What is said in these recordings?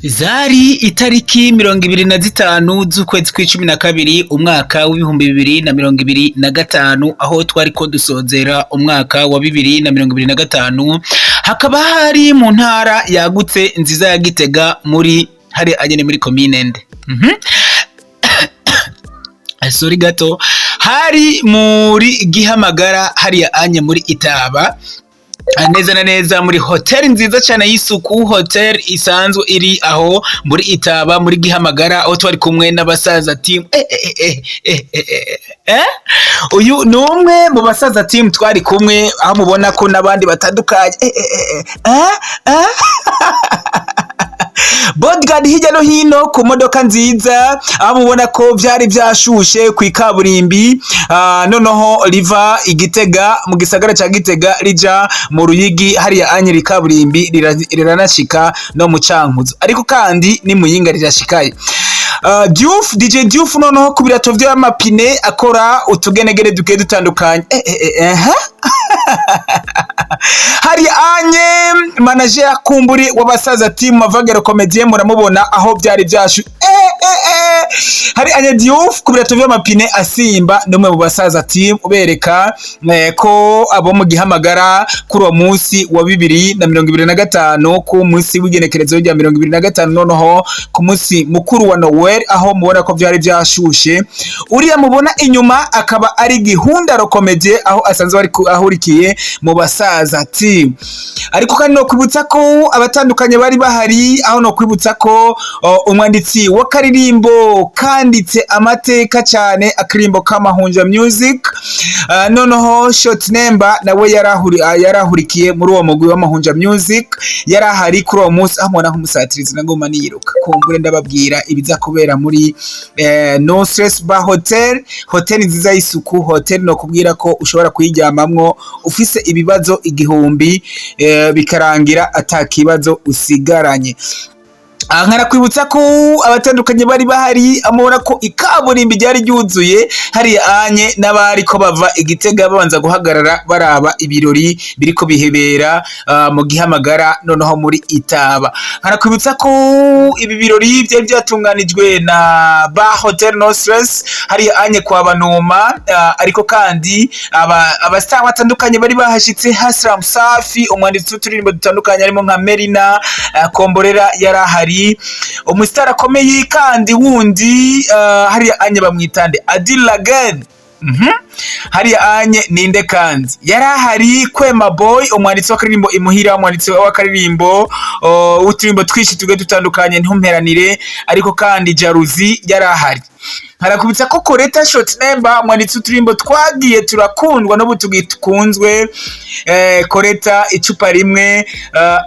Zari itariki 25 z'ukwezi kw'icumi na kabiri, umwaka w'2025, aho twariko dusozera umwaka wa 2025. Hakaba hari mu ntara yagutse nziza ya Gitega, muri hari anyene muri komine nde? Sorry gato, hari muri Gihamagara, hariya anye muri Itaba, neza na neza muri hotel nziza cyane y'isuku, hotel isanzwe iri aho muri Itaba, muri Gihamagara, aho twari kumwe n'abasaza team. Eh, eh, eh, eh, eh, eh. Uyu ni umwe mu basaza team twari kumwe, aho mubona ko n'abandi batandukanye. Bodyguard hirya no hino ku modoka nziza, aho mubona ko vyari vyashushe ku ikaburimbi, noneho riva Igitega, mu gisagara ca Gitega, rija mu Ruyigi. Hariya anye ikaburimbi riranashika no mu Cankuzo, ariko kandi ni Muyinga rirashikaye. Diouf, DJ Diouf, noneho ku birato vy'amapine akora utugenegene dugiye dutandukanye. Hari anye manager kumburi w'abasaza team, Mavagero Comedien, muramubona aho byari byashu. Hari anye Diouf ku birato vy'amapine asimba, n'umwe mu basaza team ubereka ko abo mu Gihamagara kuri uwo munsi wa 2025, ku munsi w'igenekerezo rya 25, noneho ku munsi mukuru wa Noel, aho mubona ko byari byashushe. Uriya mubona inyuma akaba ari Gihundaro Comedien, aho asanzwe ari ahurikiye mu basaza team. Ariko kandi no kwibutsa ko abatandukanye bari bahari, aho no kwibutsa ko umwanditsi w'akaririmbo kanditse amateka cyane, akaririmbo k'Amahunja Music, noneho Short Number, nawe yarahurikiye muri uwo mugwi w'Amahunja Music, yarahari kuri uwo munsi, aho mubona nk'umusatirizi na ngoma niyiruka. Kumbure ndababwira ibiza kubera muri No Stress Bar Hotel, hotel nziza y'isuku, hotel no kubwira ko ushobora kuyiryamamwo ufise ibibazo 1000, bikarangira atakibazo usigaranye. Aha nkanakwibutsa ko abatandukanye bari bahari, amubona ko ikaburimbi ryari ryuzuye hari anye n'abari ko bava Igitega babanza guhagarara baraba ibirori biriko bihebera mu Gihamagara, noneho muri Itaba. Nkanakwibutsa ko ibi birori byari byatunganijwe na ba Hotel No Stress hari anye kwa Banuma. Ariko kandi aba star batandukanye bari bahashitse, Hasram Safi, umwanditsi w'uturirimbo dutandukanye harimo nka Merina, Komborera yarahari, umustar akomeye kandi wundi, hariya anye bamwitande Adil Lagen. Hariya anye ninde kandi yarahari? Kwema Boy, umwanditsi w'akaririmbo Imuhira, umwanditsi w'akaririmbo w'uturimbo twinshi tugiye dutandukanye, Ntumperanire. Ariko kandi Jaruzi yarahari. Harakubitsa ko Koreta Short Number, umwanditsi w'uturimbo twagiye turakundwa n'ubu tugikunzwe, Koreta, Icupa Rimwe,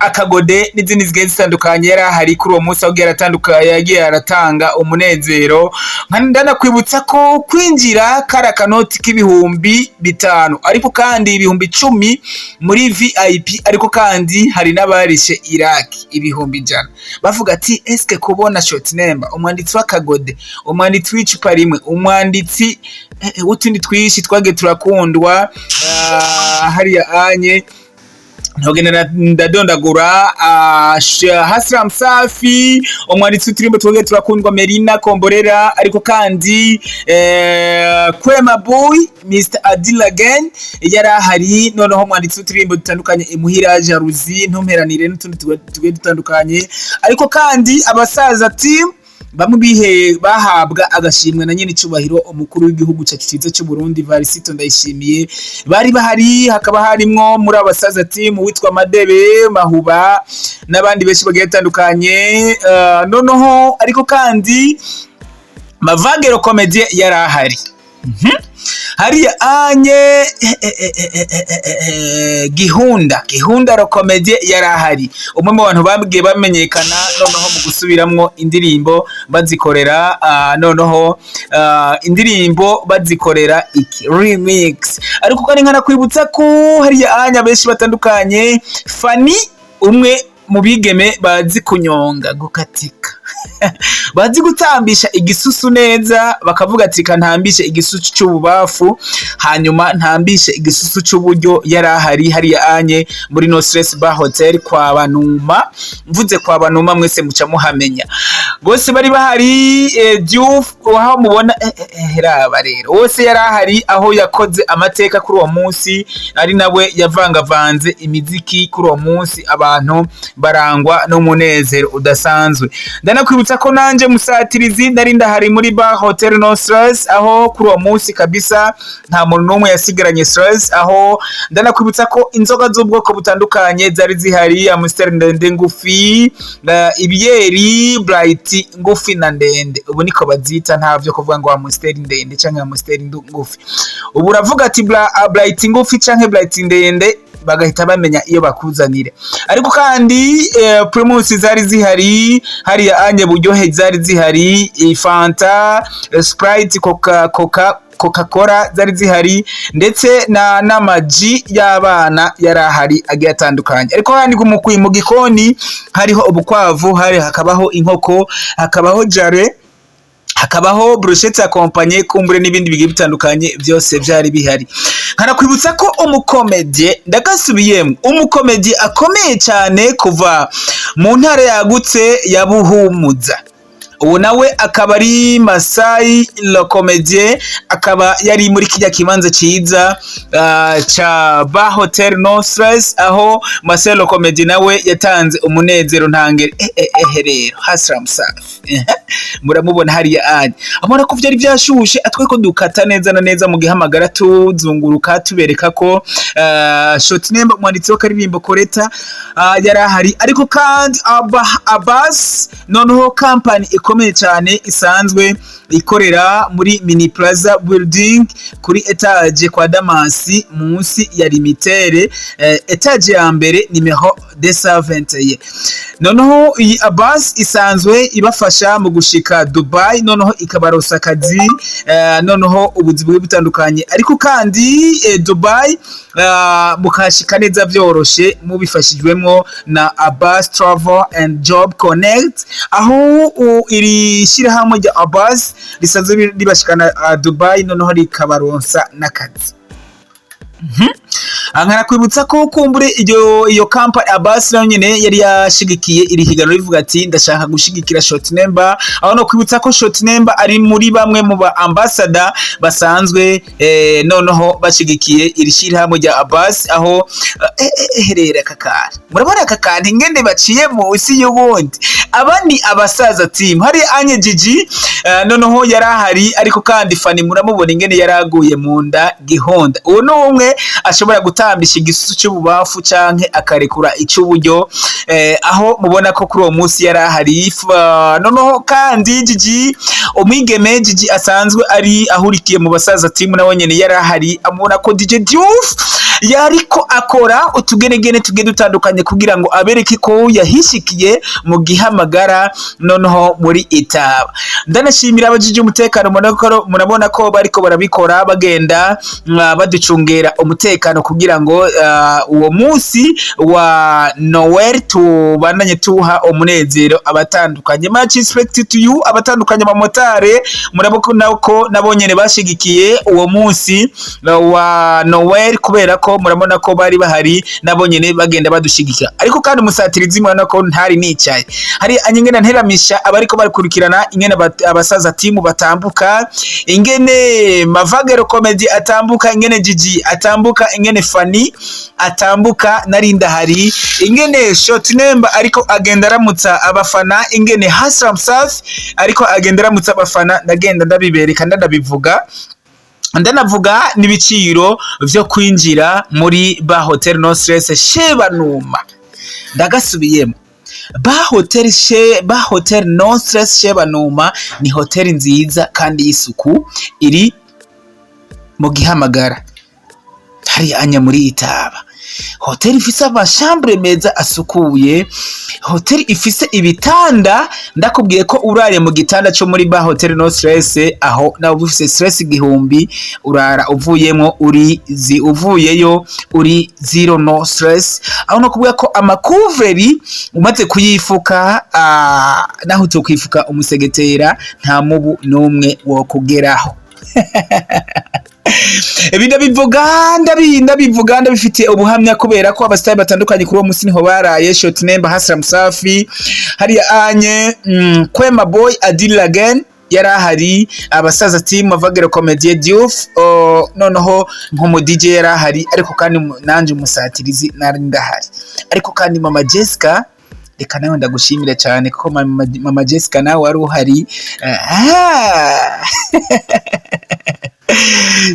Akagode n'izindi zigiye zitandukanye, yari ahari kuri uwo munsi, aho yagiye aratanga umunezero. Ndanakwibutsa ko kwinjira kari akanoti k'5,000, ariko kandi 10,000 muri VIP. Ariko kandi hari n'abarishe Iraki 100,000, bavuga ati: "Eske kubona Short Number, umwanditsi w'Akagode, umwanditsi w'Icupa Rimwe, umwanditsi w'utundi twishi twagiye turakundwa, hariya anye ntogenda ndadondagura, Hasram Safi, umwanditsi w'uturimbo twagiye turakundwa, Merina, Komborera, ariko kandi Kwema Boy, Mr Adil again yari ahari, noneho umwanditsi w'uturimbo dutandukanye, Imuhira, Jaruzi, Ntumperanire n'utundi tugiye dutandukanye. Ariko kandi abasaza team bamwe bihe bahabwa agashimwe na nyene icubahiro umukuru w'igihugu cyacu cyiza cy'u Burundi, Varisito Ndayishimiye, bari bahari. Hakaba harimwo muri abasaza team witwa Madebe Mahuba n'abandi benshi bagiye batandukanye. Noneho ariko kandi Mavagero Comedien yari ahari. Hariya anye Gihunda Comedien yari ahari, umwe mu bantu babwiye bamenyekana noneho mu gusubiramwo indirimbo bazikorera, noneho indirimbo bazikorera iki remix. Ariko kandi nkanakwibutsa ko hariya anya benshi batandukanye, Fani umwe. mu bigeme bazi kunyonga, gukatika, bazi gutambisha igisusu neza, bakavuga ati: "Kantambishe igisusu c'ububafu, hanyuma ntambishe igisusu c'uburyo." Yari ahari hariya anye muri No Stress Bar Hotel kwa Banuma. Mvuze kwa Banuma, mwese muca muhamenya. Bose bari bahari. Diouf, aho mubona, raba rero, bose yari ahari, aho yakoze amateka kuri uwo munsi, ari nawe yavangavanze imiziki kuri uwo munsi, abantu barangwa n'umunezero udasanzwe. Ndanakwibutsa ko nanje musatirizi nari ndahari muri Bar Hotel No Stress, aho kuri uwo munsi kabisa nta muntu n'umwe yasigaranye stress. Aho ndanakwibutsa ko inzoga z'ubwoko butandukanye zari zihari: Amstel ndende, ngufi, ibiyeri Bright ngufi na ndende. Ubu niko bazita, ntavyo kuvuga ngo Amstel ndende canke Amstel ngufi. Ubu uravuga ati Bright ngufi canke Bright ndende, bagahita bamenya iyo bakuzanire. Ariko kandi Primus zari zihari hariya anye, Buryohe zari zihari, Fanta, Sprite, Coca Cola zari zihari, ndetse na n'amaji y'abana yari ahari agiye atandukanye. Ariko kandi mu gikoni hariho ubukwavu, hari hakabaho inkoko, hakabaho jare, hakabaho brochette accompagnée kumbure n'ibindi bigiye bitandukanye, byose byari bihari. Nkanakwibutsa ko umukomedie, ndagasubiyemo, umukomedie akomeye cyane kuva mu ntara yagutse ya Buhumuza, ubu nawe akaba ari Masai le Comédien, akaba yari muri kijya kibanza ciza ca Bar Hotel No Stress, aho Masai le Comédien nawe yatanze umunezero ntangere. Rero Hasram Safi muramubona hariya anye, abona ko vyari vyashushe, atwe ko dukata neza na neza mu gihamagara, tuzunguruka tubereka ko Short Name, umwanditsi w'akaririmbo Koreta, yari ahari. Ariko kandi Abbas, noneho company ikomeye cyane isanzwe ikorera muri Mini Plaza Building kuri étage kwa Damasi, munsi ya Limitere, étage ya mbere, nimero 221. Noneho iyi Abbas isanzwe ibafasha mu gushika Dubai, noneho ikabarosa akazi, noneho ubuzi bugiye butandukanye. Ariko kandi Dubai mukashika neza vyoroshe mubifashijwemo na Abbas Travel and Job Connect, aho iri shyirahamwe rya Abbas risanzwe ribashikana Dubai, noneho rikabaronsa n'akazi. Nkanakwibutsa ko kumbure iyo company Abbas nayo nyene yari yashigikiye iri higanwa, rivuga ati: "Ndashaka gushigikira Short Number." Aho no kwibutsa ko Short Number ari muri bamwe mu ba ambassador basanzwe noneho bashigikiye iri shyirahamwe rya Abbas. Aho rero aka kantu murabona, aka kantu ingene baciye munsi y'ubundi, aba ni abasaza team. Hari anye Gigi, noneho yari ahari. Ariko kandi Fani muramubona ingene yaraguye mu nda gihonda. Uwo ni umwe ashobora gutambisha igisusu cy'ububafu canke akarekura icy'uburyo, aho mubona ko kuri uwo munsi yari ahari. Noneho kandi Gigi, umwigeme Gigi asanzwe ari ahurikiye mu basaza team, nawe nyene yari ahari. Amubona ko DJ Diouf yariko akora utugenegene tugiye dutandukanye kugira ngo abereke ko yahishikiye mu gihamagara, noneho muri Itaba. Ndanashimira abajije umutekano, murabona ko bariko barabikora, bagenda baducungera umutekano kugira ngo uwo munsi wa Noel tubandanye tuha umunezero abatandukanye. Much respect to you, abatandukanye, abamotare, murabona ko nabo nyene bashigikiye uwo munsi wa Noel, kubera ko murabona ko bari bahari nabo nyene bagenda badushigikira. Ariko kandi umusatirizi, murabona ko ntari nicaye hari ingene nteramisha abariko barakurikirana ingene abasaza team batambuka, ingene Mavagero Comedy atambuka, ingene Gigi atambuka, ingene Fanny atambuka, narinda hari ingene Short Nemba ariko agenda aramutsa abafana, ingene Hasram Safi ariko agenda aramutsa abafana. Ndagenda ndabibereka, ndanabivuga, ndanavuga n'ibiciro vyo kwinjira muri Ba Hotel No Stress Shebanuma. Ndagasubiyemo, Ba Hotel No Stress Shebanuma ni hoteli nziza kandi y'isuku, iri mu gihamagara hari anya muri Itaba. Hoteli ifise ama chambres meza asukuye, hoteli ifise ibitanda. Ndakubwiye ko urariye mu gitanda co muri Ba Hotel No Stress, aho nawe ufise stress igihumbi, urara uvuyemwo uri zi uvuyeyo uri zero, no stress. Aho no kuvuga ko ama couvre-lits umaze kuyifuka, naho utokwifuka umusegetera, nta mubu n'umwe wokugeraho. Ibi ndabivuga ndabifitiye ubuhamya, kubera ko abasitari batandukanye kuri uwo musi niho baraye: Short Nemba, Hasram Safi, hariya anye Kwema Boy, Adil Lagen yari ahari, abasaza team, Avagero Comedie, Diouf, noneho nk'umu DJ yari ahari. Ariko kandi nanje umusatirizi nari ndahari. Ariko kandi Mama Jessica, reka nawe ndagushimire cyane, kuko Mama Jessica nawe wari uhari.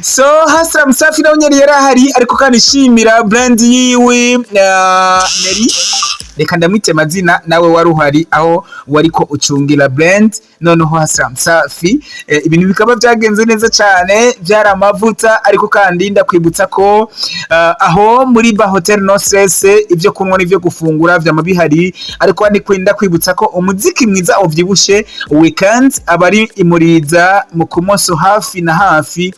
So Hasram Safi nawe nyene yari ahari. Ariko kandi shimira brand yiwe, Neri, reka ndamwite mazina, nawe wari uhari aho wariko ucungira brand. Noneho Hasram Safi, ibintu bikaba byagenze neza cyane, byari amavuta. Ariko kandi ndakwibutsa ko aho muri Ba Hotel No Stress ibyo kunywa n'ibyo gufungura vyama bihari. Ariko kandi ndakwibutsa ko umuziki mwiza uvyibushe weekend aba ari imuriza mu kumoso, hafi na hafi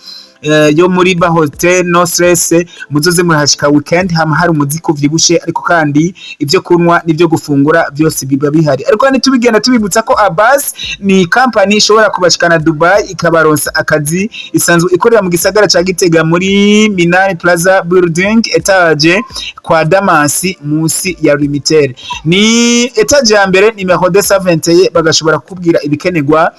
yo muri Ba Hotel No Stress. Muzoze murahashika weekend, hama hari umuziki uvyibushe, ariko kandi ibyo kunywa n'ibyo gufungura byose biba bihari. Ariko kandi tubigenda tubibutsa ko Abbas ni company ishobora kubashikana Dubai, ikabaronsa akazi. Isanzwe ikorera mu gisagara ca Gitega, muri Minani Plaza Building, étage kwa Damasi, musi ya Limitel, ni étage ya mbere, nimero 221. Bagashobora kukubwira ibikenerwa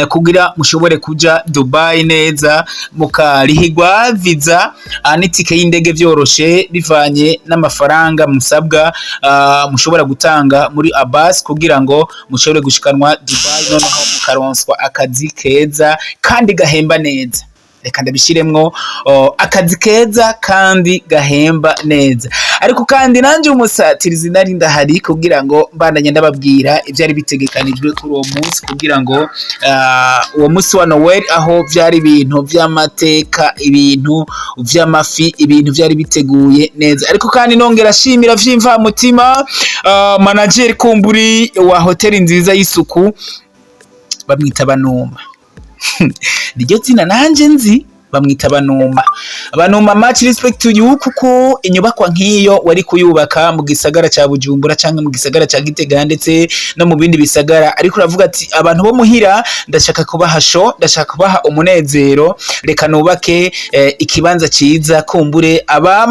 kugira mushobore kuja Dubai neza, mukarihirwa visa n'itike y'indege vyoroshe, bivanye n'amafaranga musabwa, mushobora gutanga muri Abbas kugira ngo mushobore gushikanwa Dubai, noneho mukaronswa akazi keza kandi gahemba neza. Reka ndabishiremwo, akazi keza kandi gahemba neza. Ariko kandi nanje umusatirizi nari ndahari kugira ngo mbandanye ndababwira ivyari bitegekanijwe kuri uwo munsi, kugira ngo uwo munsi wa Noel, aho vyari ibintu vy'amateka, ibintu vy'amafi, ibintu vyari biteguye neza. Ariko kandi nongera ashimira vy'imvamutima manager kumburi wa hoteli nziza y'isuku, bamwita Banuma, niryo zina nanje nzi, bamwita Banuma. Banuma, much respect to you, kuko inyubakwa nk'iyo wari kuyubaka mu gisagara ca Bujumbura canke mu gisagara ca Gitega, ndetse no mu bindi bisagara, ariko uravuga ati: "Abantu bo muhira ndashaka kubaha show, ndashaka kubaha umunezero, reka nubake ikibanza ciza." Kumbure aba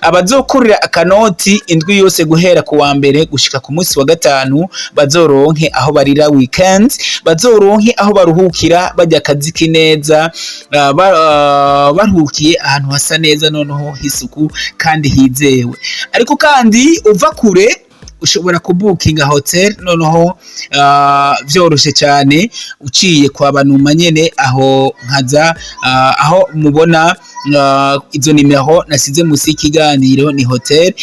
abazokurira akanoti indwi yose, guhera ku wa mbere gushika ku munsi wa gatanu, bazoronke aho barira weekend, bazoronke aho baruhukira, bajya akaziki neza, baruhukiye ahantu hasa neza, noneho hisuku kandi hizewe. Ariko kandi uva kure ushobora kubukinga hotel, noneho vyoroshe cyane, uciye kwa Banuma nyene, aho nkaza aho mubona izo nimero nasize musi y'ikiganiro. Ni hotel,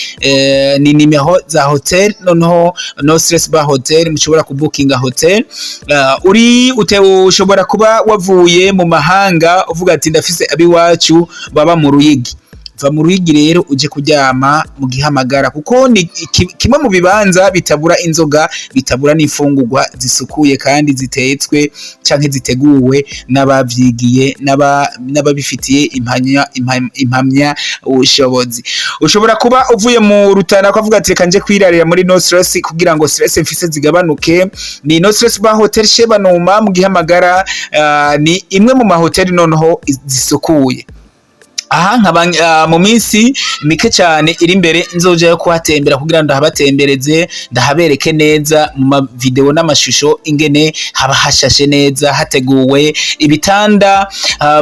ni nimero za hotel, noneho No Stress Bar Hotel, mushobora kubukinga hotel. Uri ute, ushobora kuba wavuye mu mahanga, uvuga ati: "Ndafise abiwacu baba mu Ruyigi." Va mu Ruyigi rero uje kuryama mu Gihamagara, kuko ni kimwe mu bibanza bitabura inzoga, bitabura n'imfungurwa zisukuye kandi zitetswe canke ziteguwe n'abavyigiye, n'ababifitiye impamya ubushobozi. Ushobora kuba uvuye mu Rutana ukavuga ati: "Reka nje kwirarira muri No Stress kugira ngo stress mfise zigabanuke." Ni No Stress Bar Hotel chez Banuma mu Gihamagara, ni imwe mu mahoteli noneho zisukuye. Aha nkaba mu minsi mike cyane iri imbere nzojayo kuhatembera, kugira ngo ndahabatembereze, ndahabereke neza mu ma video n'amashusho ingene haba hashashe neza, hateguwe ibitanda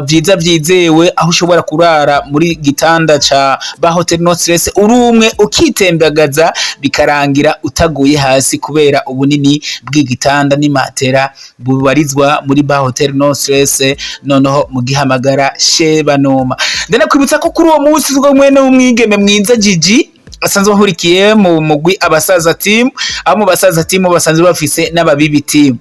vyiza vyizewe, aho ushobora kurara muri gitanda ca ba Hotel No Stress uri umwe, ukitembagaza bikarangira utaguye hasi, kubera ubunini bw'igitanda n'imatera bubarizwa muri ba Hotel No Stress, noneho mu Gihamagara chez Banuma. Ndanakwibutsa ko kuri uwo munsi ubwo mwene w'umwigeme mwiza Gigi asanzwe ahurikiye mu mugwi Abasaza Team, aho mu Basaza Team basanzwe bafise n'ababibi team.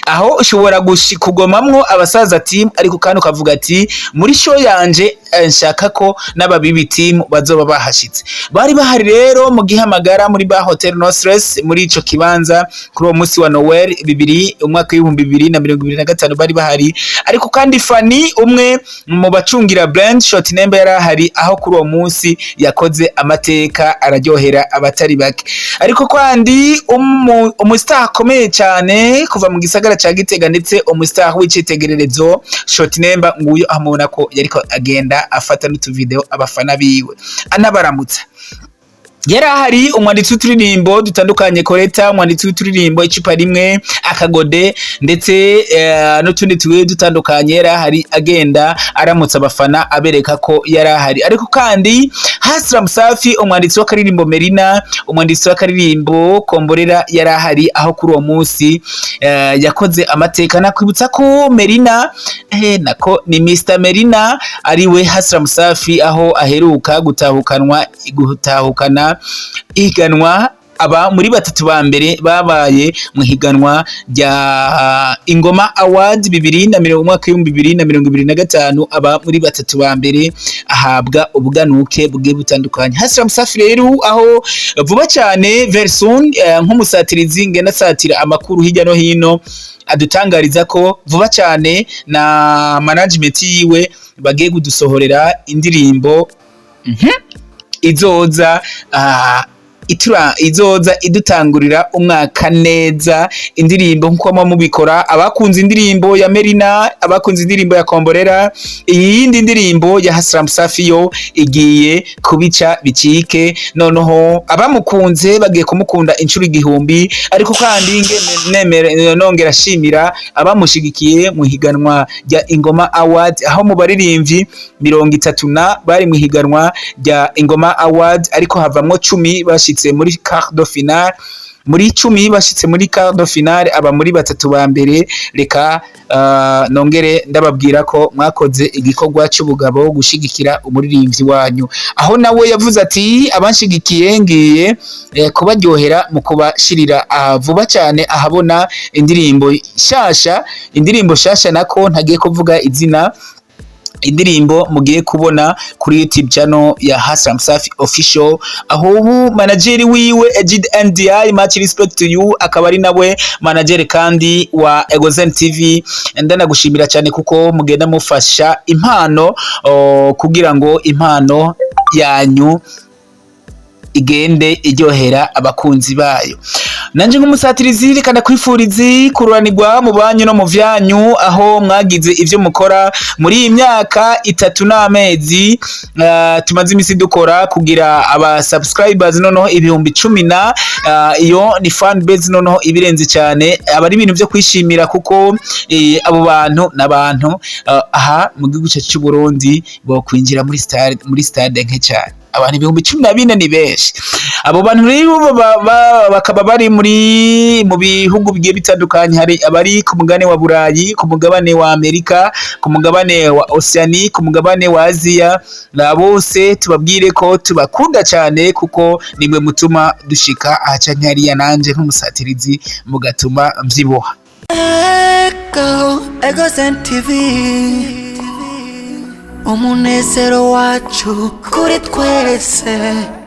Aho ushobora kugomamwo abasaza team, ariko kandi ukavuga ati: "Muri show yanje nshaka ko n'ababibi team bazoba bahashitse." Bari bahari rero mu gihamagara muri ba Hotel No Stress, muri ico kibanza kuri uwo munsi wa Noel bibiri, umwaka w'2025, bari bahari. Ariko kandi Fanny, umwe mu bacungira brand Short Number, yari ahari, aho kuri uwo munsi yakoze amateka, araryohera abatari bake. Ariko kandi umustar akomeye cyane kuva mu gisagara ca Gitega, ndetse umustar w'icitegererezo Short Number, nguyo amubona ko yariko agenda afata n'utuvideo abafana biwe anabaramutsa, yari ahari. Umwanditsi w'uturirimbo dutandukanye Koreta, umwanditsi w'uturirimbo Icupa Rimwe, Akagode, ndetse n'utundi tugiye dutandukanye, yari ahari agenda aramutsa abafana, abereka ko yari ahari. Ariko kandi Hasra Musafi, umwanditsi w'akaririmbo Merina, umwanditsi w'akaririmbo Komborera, yari ahari, aho kuri uwo munsi yakoze amateka. Nakwibutsa ko Merina, nako ni Mr Merina, ariwe Hasra Musafi, aho aheruka gutahukana ihiganwa, aba muri batatu ba mbere babaye mu higanwa rya Ingoma Award bibiri na mirongo, umwaka w'2025, aba muri batatu ba mbere, ahabwa ubuganuke bugiye butandukanye. Hasra Musafi rero, aho vuba cyane, very soon, nk'umusatirizi ngenda satira amakuru hirya no hino, adutangariza ko vuba cyane na management yiwe bagiye kudusohorera indirimbo izoza izoza idutangurira umwaka neza. Indirimbo nkuko muba mubikora, abakunze indirimbo ya Merina, abakunze indirimbo ya Komborera, iyi yindi ndirimbo ya Hasram Safi yo igiye kubica bicike. Noneho abamukunze bagiye kumukunda inshuro 1000. Ariko kandi nemere nongera shimira abamushigikiye mu higanwa rya Ingoma Award, aho mu baririmbyi 30 na bari mu higanwa rya Ingoma Award, ariko havamwo 10 bashitse muri quart de finale. Muri 10 bashitse muri quart de finale, aba muri batatu ba mbere. Reka nongere ndababwira ko mwakoze igikorwa cy'ubugabo gushigikira umuririmbyi wanyu, aho nawe yavuze ati: "Abanshigikiye ngiye kubaryohera mu kubashirira vuba cyane ahabona indirimbo shasha." Indirimbo shasha, nako ntagiye kuvuga izina, indirimbo mugiye kubona kuri YouTube channel ya Hasram Safi Official, aho ubu manager wiwe Ejid NDI, much respect to you, akaba ari nawe manager kandi wa Egozen TV. Ndanagushimira cyane kuko mugenda mufasha impano kugira ngo impano yanyu igende iryohera abakunzi bayo. Nanje nk'umusatirizi, reka ndakwifurizi kururanirwa mu banyu no mu vyanyu, aho mwagize ivyo mukora muri iyi myaka 3 n'amezi tumaze imisi dukora, kugira aba subscribers noneho 10,000 na iyo ni fan base noneho ibirenze cyane. Aba ari ibintu vyo kwishimira kuko abo bantu n'abantu aha mu gihugu cyacu cy'u Burundi bo kwinjira muri stade nke cyane. Abantu 14,000 ni benshi. Abo bantu rero bakaba bari mu bihugu bigiye bitandukanye. Hari abari ku mugabane wa Burayi, ku mugabane wa Amerika, ku mugabane wa Oceania, ku mugabane wa Aziya. Na bose tubabwire ko tubakunda cyane, kuko nimwe mutuma dushika aha canke hariya, nanje nk'umusatirizi mugatuma mvyibuha. Ego, Egozen TV, umunezero wacu kuri twese.